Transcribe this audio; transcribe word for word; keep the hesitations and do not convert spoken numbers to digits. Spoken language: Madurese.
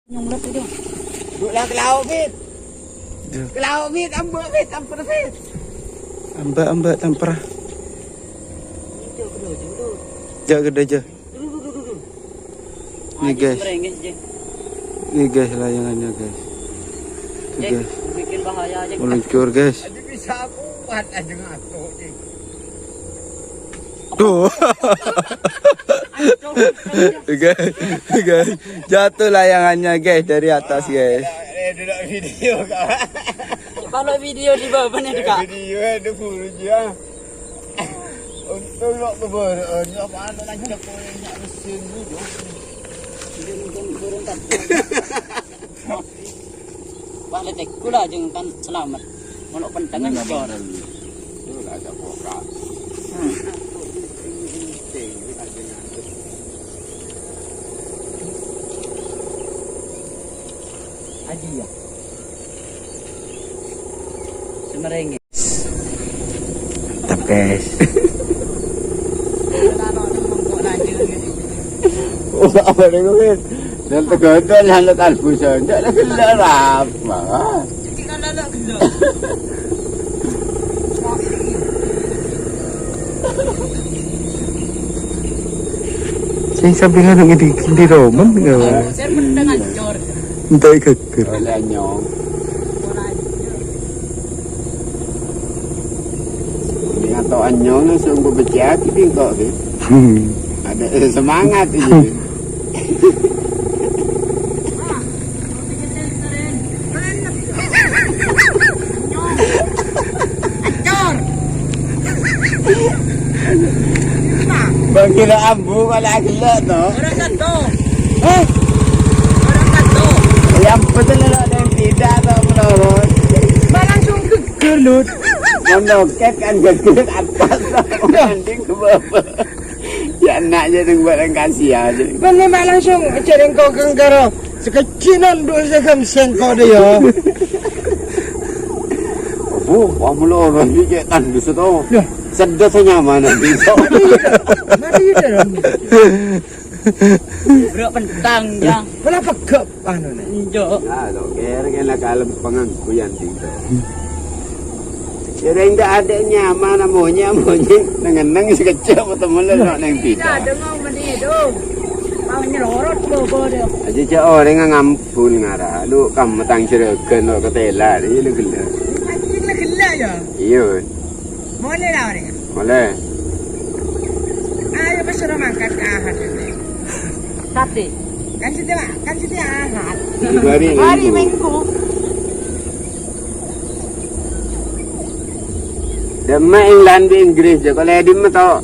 Nyong lep itu. Duk lah ke laut, Fit. Duh. Ke laut, Fit. Ambek, Fit. Ambek, Fit. Ambek, ambek, tampra. Jauh gede aja. Ini, guys. Ini, guys, layangannya, guys. Tuh, guys. Bikin bahaya aja. Meluncur, guys. Aja bisa kuat aja ngaco, Cik. Tuh. Guys, guys. Jatuh layangannya, guys, dari atas, guys. Eh, dulu video, kawan. Kalau video di bawah nih, Kak. Video ada burung ya. Untung lo keberean, ya, mana lagi ada koin, ya, mesin ni, Jo. Wah, letek kula jeung kan selamat. Ngono pentengan, Jo. Itu lah ada buka. Aji ya. Semerenge. Mantap, guys. Oh, apa nih, Win? Dan tegodol, lalu kalbu sonjok, lagi larap. Wah. Sing sampe nganu ngedi, ngedi roman, kawan. Saya mendeng ancor. Entah geger. Oleh anyong. Ini atau anyong langsung gue becek, ini kok, Fit. Hmm. Ada, eh, semangat ini. Bang kira ambu malah gelo to. Orang satu. Hah? Orang satu. Yang betul lo ada yang tidak atau menurut. Malah langsung geger, Lut. Monoket kan geger atas. Landing ke bawah. Ya, enak aja neng barang kasih aja. Bang, memang langsung cereng kokeng karo sekecinan dulu saya kan sengkok deh ya. Oh, wah, mulu orang ini kayak tandus itu. Ya. Sedot saya nyaman nanti. Mati ya, mati ya, Ron. Bro, pentang, ya. Malah pegep, anu, nih. Enjo. Nah, lo kira kena kalem pengangguyan, Tito. Kira enggak ada nyaman, monyet, monyet. Neng-neng sekejap ketemu lo, lo neng Tito. Ada mau meni, tuh. Mau nyelorot, bobo, dia. Aja, cak, orang ngampun ngara. Lu kamu tang jeragan, lo ketela, ini lo gila. Ini gila, ya? Iya. Mole la orèng. Mole. Ayo, pas suruh mangkat ke Ahad ini. Tapi kan setiap, kan setiap Ahad. Hari Hari Minggu. Minggu. Dema England di Inggris ya, kalau di meto.